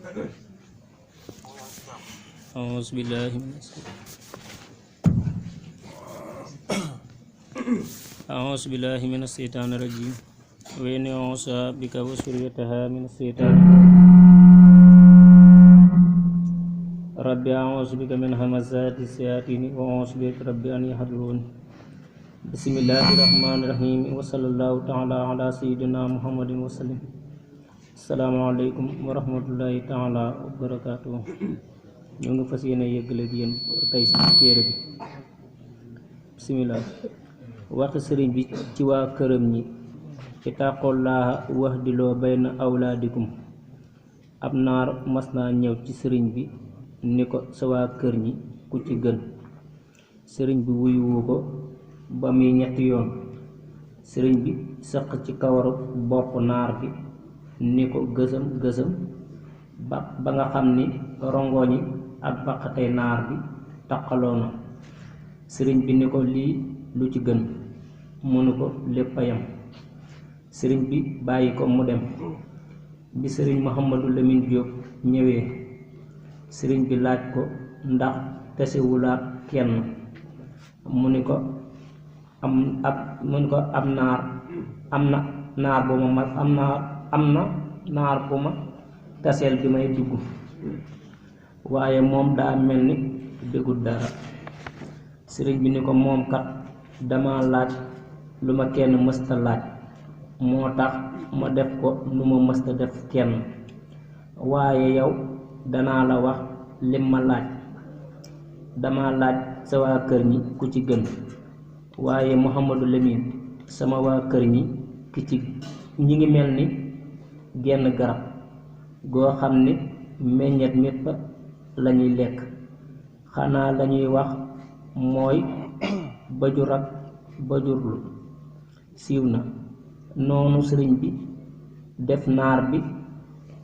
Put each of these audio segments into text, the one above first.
أعوذ بالله من الشيطان الرجيم وإني أعوذ بك وذريتها من الشيطان ربي أعوذ بك من همزات الشياطين وأعوذ بك ربي أن يحضرون بسم الله الرحمن الرحيم وصلى الله تعالى على سيدنا محمد وسلم asalaamaaleykum wa rahmatullahi taala wa barakaatu. ñu ngi fas yéene yëggale ak yéen tey ci téere bi. bisimilah. waxi sëriñ bi ci waa këram ñi itaaqullaaha wahdiloo bayna awlaadikum. ab naar mas naa ñëw ci sëriñ bi ni ko sa waa kër ñi ku ci gën. sëriñ bi wuyuwu ko ba muy ñetti yoon. sëriñ bi sëq ci kawaru bopp naar bi ni ko gësëm gësëm ba nga xam ni rongoñi ak baqatey naar bi taqaloo na. sëriñ bi ni ko lii lu ci gën. mënu ko lépp a yam. sëriñ bi bàyyi ko mu dem. bi sëriñ Mouhamadou Lamine Diop ñëwee sëriñ bi laaj ko ndax tesewulaat kenn. mu ni ko am na naar bu ma taseel bi may dugg waaye moom daa mel ni dégul dara. sëriñ bi ni ko moom kat dama laaj lu ma kenn mësta laaj moo tax ma def ko lu ma mësta def kenn, waaye yow danaa la wax lim ma laaj. dama laaj sa waa kër ñi ku ci gën, waaye Mouhamadou Lamine sama waa kër ñi ñi ngi mel ni genn garab goo xam ni meññet mépp lañuy lekk, xanaa lañuy wax mooy bajur ak bajurlu siiw na. noonu sëriñ bi def naar bi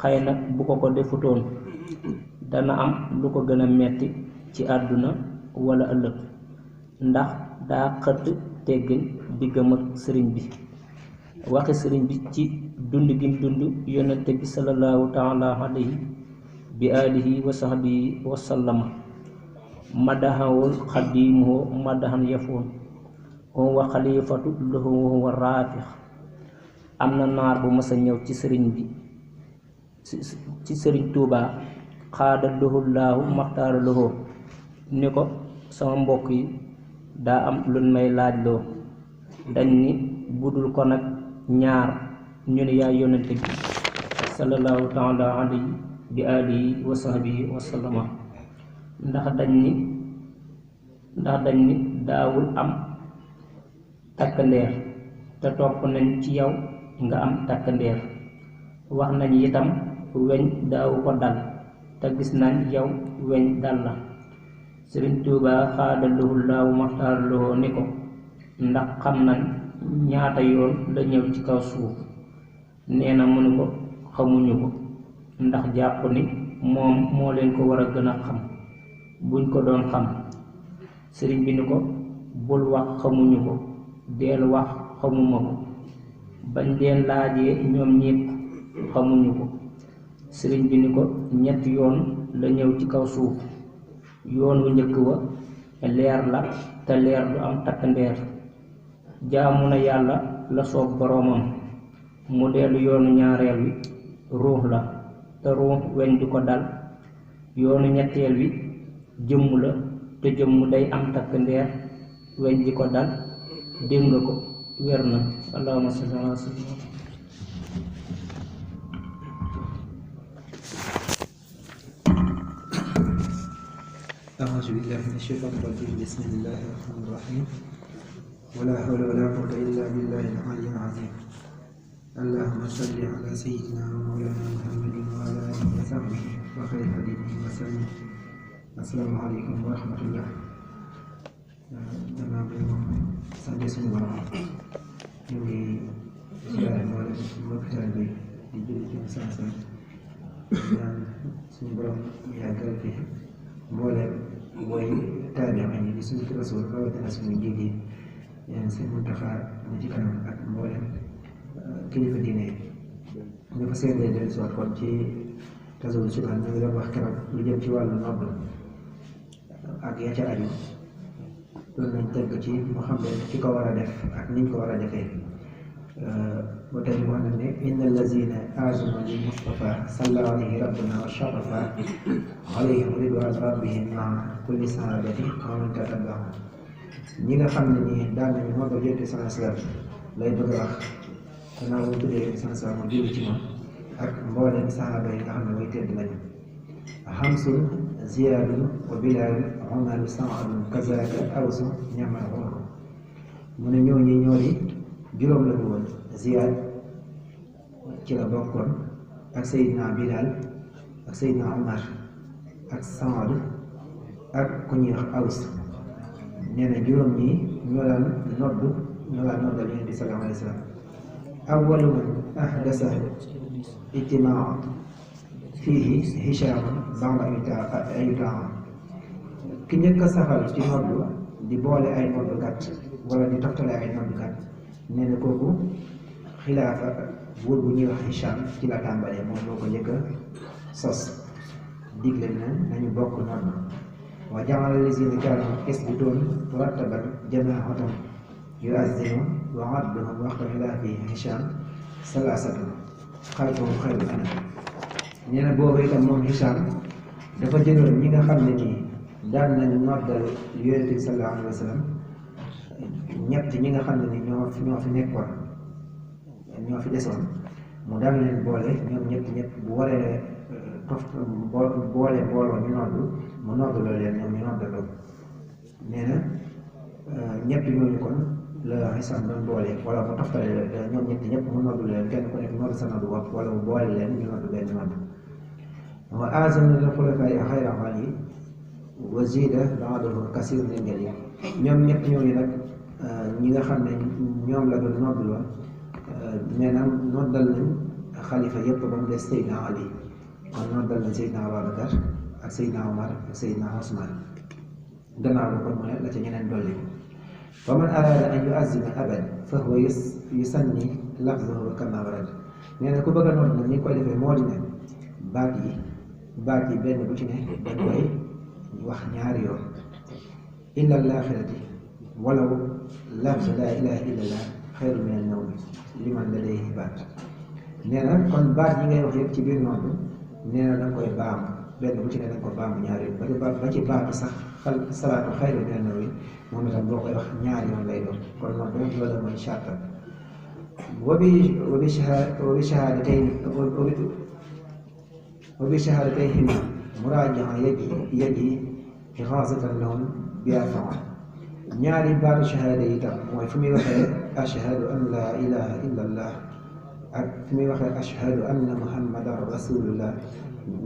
xëy na bu ko defutoon dana am lu ko gën a metti ci àdduna walla ëllëg, ndax daa xëtt teggin diggam ak sëriñ bi. waxi sëriñ bi ci dund gim dund yonente bi sallallahu taala alayhi bi alihi wa sahbihi wa sallama madahawul xadimuhu madahan yafoon wa xalifatu lahu wa huwa raafix. am na naar bu mas a ñëw ci sëriñ bi ci sëriñ Tuubaa xaada lahu maxtaara lahu ni ko sama mbokk yi daa am luñ may laaj loo. dañ ni budul ko nag ñaar ñu ne yaay yonente bi sallallahu taala alayhi bi alihi wa sahbihi wa sallama. ndax dañ ni daawul am takkandeer te topp nañ ci yow nga am takkandeer. wax nañ itam weñ daawu ko dal te gis nañ yow weñ dal la. sëriñ Tuubaa xaada lahu maxtaar lahu ni ko ndax xam nañ ñaata yoon la ñëw ci kaw suuf. nee na mu ni ko xamuñu ko, ndax jàpp ni moom moo leen ko war a gën a xam buñ ko doon xam. sëriñ bi ni ko bul wax xamuñu ko, deel wax xamuma ko. bañ leen laajee ñoom ñépp xamuñu ko. sëriñ bi ni ko ñetti yoon la ñëw ci kaw suuf. yoon wu njëkk wa leer la te leer du am takkandeer. jaamu na yàlla la soob boroomam. mu dellu yoonu ñaareel wi ruux la te ruux weñ du ko dal. yoonu ñetteel wi jëmm la te jëmm day am takkandeer weñ di ko dal. dégg nga ko wér na. allahumma salli ala sayyidina. أعوذ بالله من الشيطان الرجيم بسم الله الرحمن الرحيم ولا حول ولا قوة إلا بالله العلي العظيم اللهم صل على سيدنا ومولانا محمد وعلى آله وصحبه وخير هديه وسلم. السلام عليكم ورحمة الله. danaa koy wax sant suñu borom ñu ngi ziare mboolem mbokk taalibe bi di julli ci sansan ñaan suñu borom yàggal fi mboolem mooy taalibe yi di suñu rasul rawatina suñu njiit yi seen Muntaxa ñu ci kanam ak mboolem kilifa diine ñu fa seen dellu si waat kon ci tasawul subhaan ñu ngi doon wax keroog lu jëm ci wàllu nodd ak ya ca aju doon nañ tënk ci mu xam ne ci ko war a def ak niñ ko war a defee ba tey wax na ne inna allazina azuma lil mustafa salla alayhi rabbuna wa sharafa alayhim ridwan rabbihim ma kulli sahabati wa man tatabaa ñi nga xam ne nii daan nañu nodd yonent sallallahu alayhi wa sallam lay bëgg a wax gannaaw bu tuddee yonent sallallahu alayhi wa sallam mu julli ci moom ak mbooleem sahaaba yi nga xam ne way tedd lañu xamsun ziyaadun wa bilaal umaru saadun kazaka awsu ñamal umar mu ne ñooñu ñoo di juróom la ñu woon ziyaad ci la bokkoon ak Seydina Bilaal ak Seydina Umar ak Saad ak ku ñuy wax Aws nee na juróom ñi ñoo daan noddal Yonent bi sallallahu alayhi wa sallam awwalu man ahdasa ijtimaa fiihi Hishaam ba'da ayutaa ki njëkk a saxal ci noddu di boole ay noddukat wala di toftale ay noddukat nee na kooku xilaafa buur bu ñuy wax Hishaam ci la tàmbalee moom moo ko njëkk a sos digle na nañu bokk nodd wa ja'ala lazina kaanu yasjuduun murattaban jamaa'atan yu'azzinu wa adduhum waqta xilaafi Hishaam salaasatun xalfuhum xayrul anam nee na boobu itam moom Hishaam dafa jëloon ñi nga xam ne nii daan nañu noddal Yonent bi sallallahu alayhi wa sallam ñett ñi nga xam ne ni ñoo fi nekkoon ñoo fi desoon mu daan leen boole ñoom ñett bu waree boole mbooloo ñu noddu mu noddaloo leen ñoom ñu noddaloo nee na ñett ñooñu kon la Hishaam doon boole wala mu toftale ñoom ñëpp mu noddu leen kenn ku nekk noddu sa noddu bopp wala mu boole leen ñu noddu benn noddu wa aazama lil xulafaa'i xayra Ali wa ziida ba'dahu kasiirun min al-jaliil ñoom ñett ñooñu nag ñi nga xam ne ñoom la doon noddaloo nee na noddal nañ xalifa yëpp ba mu des Seydina Ali kon noddal nañ Seydina Abubakar ak Seydina Omar ak Seydina Usmaan gannaaw ba kon mu ne la ca ñeneen dolli fa man araada an yu'azzima abad fa huwa yusanni lafzahu kamaa warada nee na ku bëgg a nodd nag ni koy defee moo di ne baat yi benn bu ci ne dañ koy wax ñaari yoon illa al-aaxirati walaw lafz laa ilaaha illallah xayru min an-nawmi liman ladayhi baat nee na kon baat yi ngay wax yëpp ci biir noonu nee na da nga koy baamu benn bu ci ne da nga ko baamu ñaari yoon ba ci baatu sax salaatu xayru min an-nawmi moom itam boo koy wax ñaari yoon lay doon kon noonu rek loolu mooy charte wa bi shahaadatayhima muraaja'a yaji ixaasatan lahum bi arfaa ñaari baatu shahaada yi tam mooy fu muy waxee ashhadu an laa ilaha illa allah ak fu muy waxee ashhadu anna muhammadan rasulullah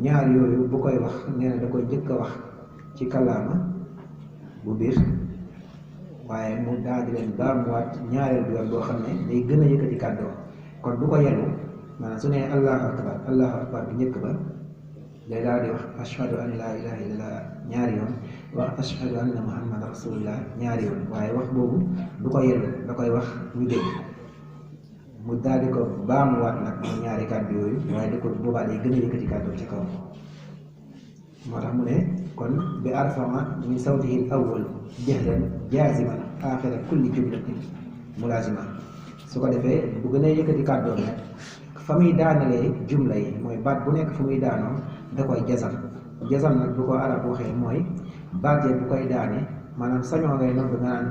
ñaar yooyu bu koy wax nee na da koy njëkk a wax ci kalaama bu biir waaye mu daal di leen baamuwaat ñaareel bi yoon boo xam ne day gën a yëkkati kàddoo kon bu ko yelu maanaam su ne allahu akbar bu njëkk ba day daal di wax ashhadu an laa ilaha illallah ñaari yoon wax ashhadu anna muhammadan rasulullah ñaari yoon waaye wax boobu du ko yelu da koy wax ñu dégg mu daal di ko baamuwaat nag mooy ñaari kàddu yooyu waaye di ko boobaa day gën a yëkkati kàddu ci kaw moo tax mu ne kon bi arfama min sawtihi al-awwal jahran jaaziman aaxira kulli jumlatin mulaazima su ko defee bu gën a yëkkati kàddoom nag fa muy daanalee jumla yi mooy baat bu nekk fu muy daanoo da koy jasam nag bu ko arab waxee mooy baat bu koy daane maanaam sañoo ngay nodd nga naan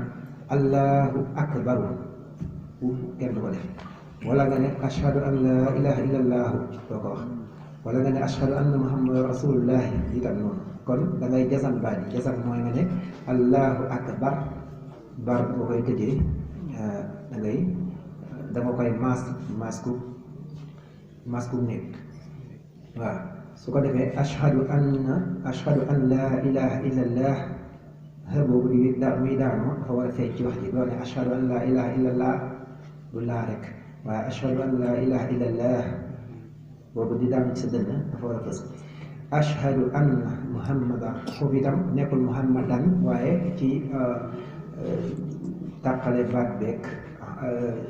allahu akbaru kenn du ko def wala nga ne ashhadu an la ilaha illallah doo ko wax wala nga ne ashhadu anna muhammadan rasulullahi itam noonu kon da ngay jasam baat yi jasam mooy nga ne allahu akbar bar boo koy tëjee da nga koy masku nekk waaw su ko defee ashhadu an la ilaha illallah xër boobu di muy daanoo dafa war a feeñ ci wax ji doo ne ashhadu an la ilaha illallah du laa rek waaye ashhadu an la ilaha illallah boobu di daanu ci sa dënn dafa war a fës ashhadu anna muhammadan foofu itam nekkul muhammadan waaye ci tàqale baat beeg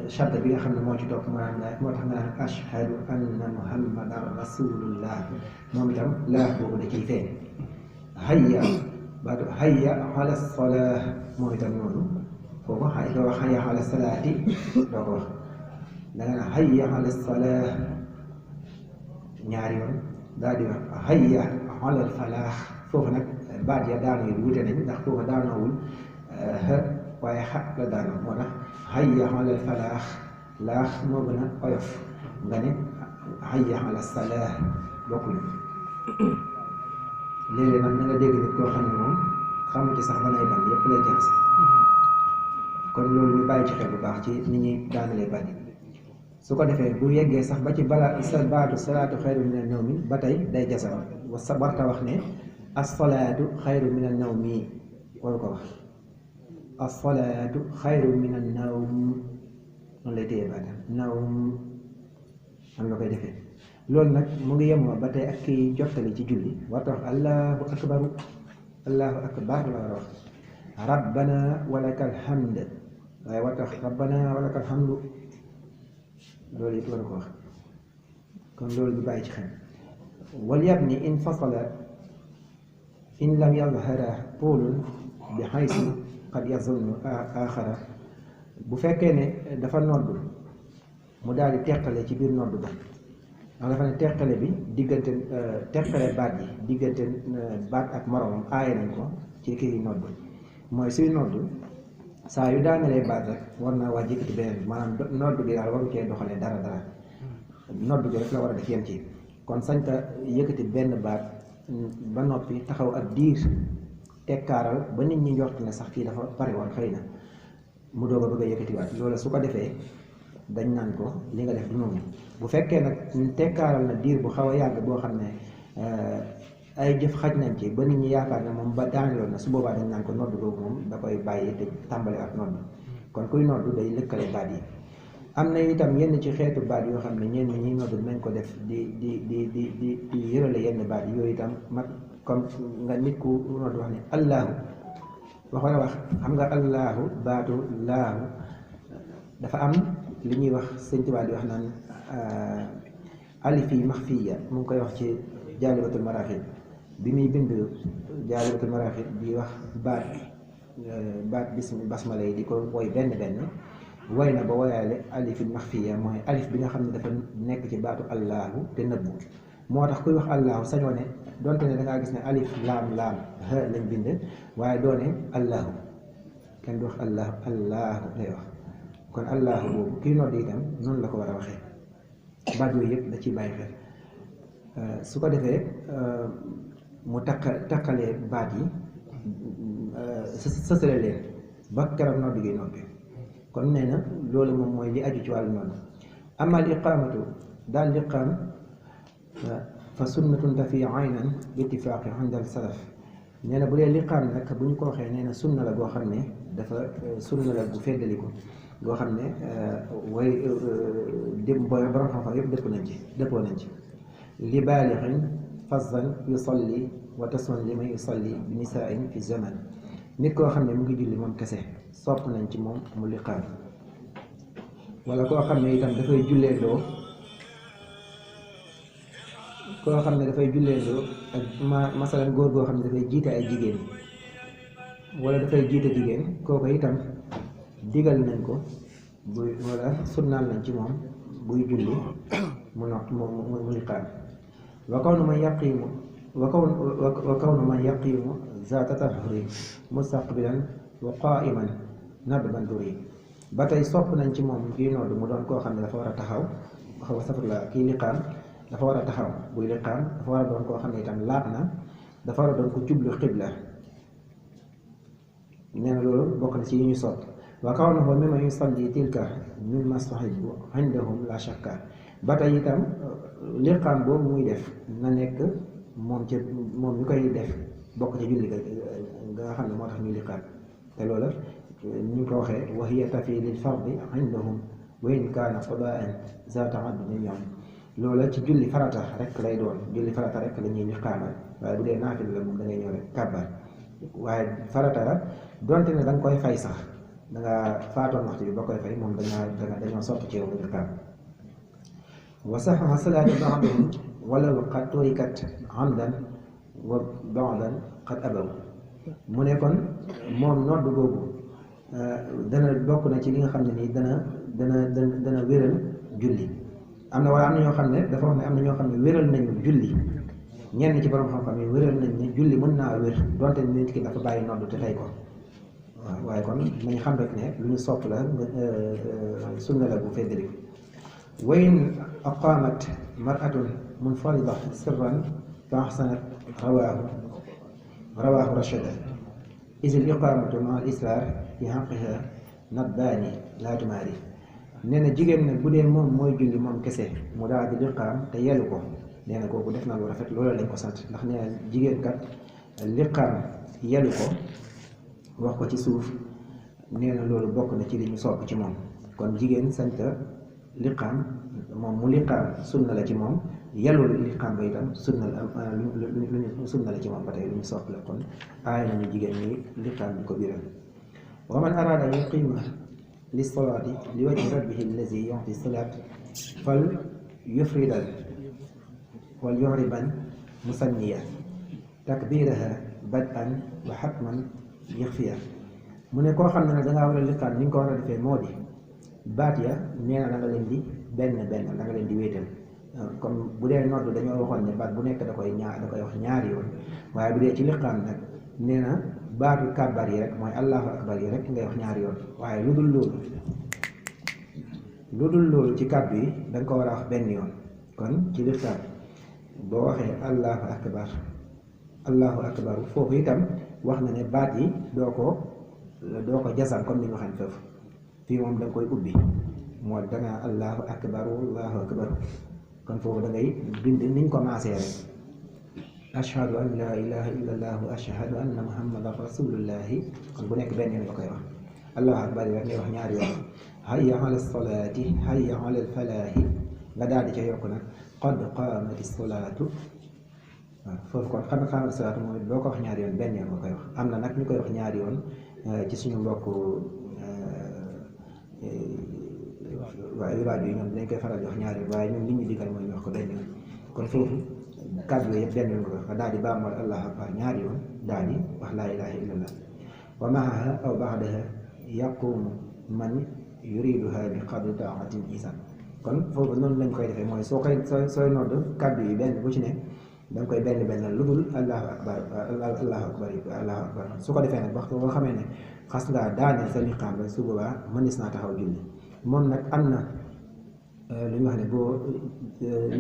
shadda bi nga xam ne moo ci topp maanaam moo tax nga naan ashhadu anna muhammadan rasulullah moom itam laa boobu da ciy feeñ hayya baatu hayya ala salah moom itam noonu foofu doo wax hayya ala salaati doo ko wax da nga naan hayya ala salah ñaari yoon daal di wax hayya ala falaax foofu nag baat ya daanoo yi wute nañ ndax foofu daanoowul waaye xa la daanoo moo tax hayya ala falaax laax moo gën a oyof nga ne hayya ala salaah bokkuñu léeg-léeg nag na nga dégg nit koo xam ne moom xamu ci sax banay ban yépp lay jaxase kon loolu ñu bàyyi ci xel bu baax ci ni ñuy daanalee ban yi su ko defee bu yeggee sax ba ci bala sa baatu salaatu xayru mina nawmi ba tey day jasam sa warta wax ne as-salaatu xayru mina nawmi waru ko wax as-salaatu xayru mina nawm noonu lay téye baatam nawm am la koy defee loolu nag mu ngi yemoo ba tey ak kiy jottali ci julli warta wax allahu akbaru allahu akbar la war a wax rabbana walakal hamd waaye warta wax rabbana walakal hamdu loolu it war a ko wax kon loolu du bàyyi ci xel wal yabni in fasala in lam yadhara tuulun bi xaysi qad yazunnu axara bu fekkee ne dafa nodd mu daal di teqale ci biir nodd ba ndax dafa ne teqale bi diggante teqale baat yi diggante baat ak moromam aaye nañ ko ci kii nodd mooy suy nodd saa yu daanelee baat rek war naa waa yëkkati beneen maanaam nodd gi daal waru cee doxalee dara nodd gi rek la war a def yem ci kon sañ ka yëkkati benn baat ba noppi taxaw ak diir tekkaaral ba nit ñi njort ne sax kii dafa pare woon xëy na mu doog a bëgg a yëkkatiwaat loolu su ko defee dañ naan ko li nga def du noonu bu fekkee nag tekkaaral na diir bu xaw a yàgg boo xam ne ay jëf xaj nañ ci ba nit ñi yaakaar ne moom ba daaneloon na su boobaa dañ naan ko nodd googu moom da koy bàyyi te tàmbali ak nodd kon kuy nodd day lëkkale baat yi am na itam yenn ci xeetu baat yoo xam ne ñenn ñi nodd nañ ko def di yërale yenn baat yi yooyu itam mag comme nga nit ku nodd wax ne allahu waxoon a wax xam nga allahu baatu laahu dafa am li ñuy wax sëñ Tuubaa di wax naan alif yi maxfiya mu ngi koy wax ci jaalibatul maraaxib bi muy bind jaalibatul maraaxib di wax baat basmala yi di ko woy benn woy na ba woyaale alif yi maxfiya mooy alif bi nga xam ne dafa nekk ci baatu allahu te nëbbu moo tax kuy wax allahu sañoo ne donte ne da ngaa gis ne alif laam ha lañ bind waaye doone allahu kenn du wax allahu lay wax kon allahu boobu kii nodd itam noonu la ko war a waxee baat yooyu yëpp da ciy bàyyi xel su ko defee mu takkalee baat yi sësale leen ba keroog nodd gi noppi kon nee na loolu moom mooy li aju ci wàllu noonu amal iqaamatu daal liqaam fa sunnatun tafi aynan bi ittifaaqi inda salaf nee na bu dee liqaam nag bu ñu ko waxee nee na sunna la boo xam ne dafa sunna la bu feddaliku boo xam ne way borom xam-xam yëpp dëppoo nañ ci li baalixin fazzan yusalli wa taswan li man yusalli bi nisaain fi zaman nit koo xam ne mu ngi julli moom kese sopp nañ ci moom mu liqaam wala koo xam ne itam dafay julleendoo ak masalan góor goo xam ne dafay jiite ay jigéen wala dafay jiite jigéen kooku itam digal nañ ko buy wala sunnaal nañ ci moom buy julli mu liqaam wa kawnu man yaqiimu zaata tahuri mustaqbilan wa qaa'iman nadban duri ba tey sopp nañ ci moom kii nodd mu doon koo xam ne dafa war a taxaw kii liqaam dafa war a taxaw buy liqaam dafa war a doon koo xam ne itam laat na dafa war a doon ko jublu xibla nee na loolu bokk na ci yi ñu sopp wa kawnuhu mimman yusalli tilka min mastahibu indahum la shakka ba tey itam liqaam boobu muy def na nekk moom mi koy def bokk ci julli nga xam ne moo tax ñuy liqaam te loola ñu ko waxee wa hiya tafi lil fardi indahum wa in kaana qadaan za ta'addudin yawm loola ci julli farata rek lay doon julli farata rek la ñuy liqaamal waaye bu dee naafila la moom da ngay ñëw rek kàbbar waaye farata la donte ne da nga koy fay sax da nga faatoon waxtu bi ba koy fay moom dañoo sopp ci yow nga liqaam wa saxa salaatu ba'dahum walaw qad turikat amdan wa ba'dan qad abaw mu ne kon moom nodd googu dana bokk na ci li nga xam ne nii dana wéral julli am na ñoo xam ne dafa wax ne am na ñoo xam ne wéral nañu julli ñenn ci borom xam-xam yi wéral nañ ne julli mën naa wér donte nit ki dafa bàyyi nodd te tey ko waaw waaye kon nañ xam rek ne lu ñu sopp la sunna la bu feddali wa in aqaamat mar'atun munfarida sirran fa ahsanat rawaahu rashada is al iqaamatu ma al israr fi haqqiha nadbaani laa tumaari nee na jigéen nag bu dee moom mooy julli moom kese mu daal di liqaam te yelu ko nee na kooku def na lu rafet loolu lañ ko sant ndax nee na jigéen kat liqaam yelu ko wax ko ci suuf nee na loolu bokk na ci li ñu sopp ci moom kon jigéen sañta liqaam moom mu liqaam sunna la ci moom yelul liqaam ba itam sunna la ci moom ba tey lu ñu sopp la kon aay nañu jigéen ñi liqaam bi ko biral wa man araada an yuqiima li salaati li wajhi rabbihi allazi yu'ti salaat fal yufridal wal yuriban musanniya takbiraha bad'an wa hatman yaxfiya mu ne koo xam ne nag da ngaa war a liqaam ni nga ko war a defee moo di baat ya nee na da nga leen di benn da nga leen di wéetal comme bu dee nodd dañoo waxoon ne baat bu nekk da koy wax ñaari yoon waaye bu dee ci liqaam nag nee na baatu kàbbar yi rek mooy allahu akbar yi rek ngay wax ñaari yoon waaye lu dul loolu ci kàddu yi da nga ko war a wax benn yoon kon ci liqaam boo waxee allahu akbar foofu itam wax na ne baat yi doo ko jasam comme ni ñu waxee foofu fii moom da nga koy ubbi moo dangaa allahu akbar kon foofu da ngay bind niñ ko maasee rek ashhadu an la ilaha illa allahu ashhadu anna muhammadan rasulullahi kon bu nekk benn yoon nga koy wax allahu akbar yi rek ngay wax ñaari yoon hayya ala salaati hayya ala falaahi nga daal di ca yokk nag qad qaamati salaatu waaw foofu kon qad qaamati salaatu moom it boo ko wax ñaari yoon benn yoon nga koy wax am na nag ñu koy wax ñaari yoon ci suñu mbokk waaye rajo yi ñoom dañ koy faral di wax ñaari yoon waaye ñun li ñu digal mooy ñu wax ko benn yoon kon foofu kàddu yëpp benn yoon nga koy wax daal di baamal allahu akbar ñaari yoon daal di wax laa ilaha illallah wa maaha aw baxdaha yaqumu man yuriduha bi qadri taatin isan kon foofu noonu lañ koy defee mooy sooy nodd kàddu yi benn bu ci ne da nga koy benn lu dul allahu akbar su ko defee nag waxtu boo xamee ne xas ngaa daaneel sa liqaam rek su boobaa mënees naa taxaw julli moom nag am na lu ñu wax ne boo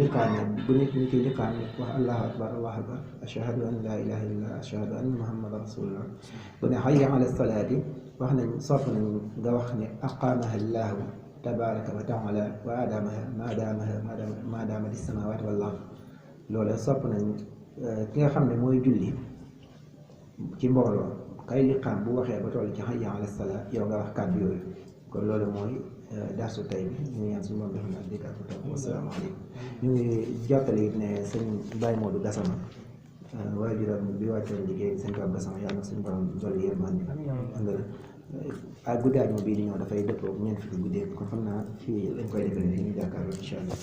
liqaamee bu nit ñi ciy liqaam wax allahu akbar ashhadu an la ilaha illallah ashhadu anna muhammadan rasulullah bu ne hayya ala salaati wax nañ sopp nañ nga wax ne aqaamaha allahu tabaraka wa taala wa adamaha ma damat as-samawati wal ard loolu sopp nañ ki nga xam ne mooy julli ci mbooloo kay liqaam bu waxee ba toll ci hayya ala salaat yow nga wax kàddu yooyu kon loolu mooy darsu tey bi ñu ngi ñaan suñu moom defe naa dégg ak topp wasalaamaaleykum ñu ngi jottali it ne sëñ Baye Modou Gassama waajuram bi wàccoon liggéey sëñ Pape Gassama yàlla na suñu borom dolli yërmande ak guddi àjjuma bii di ñëw dafay dëppoo ñeent fukki guddi kon xam naa fii lañ koy defee ñu jàkkaarloo incha allah.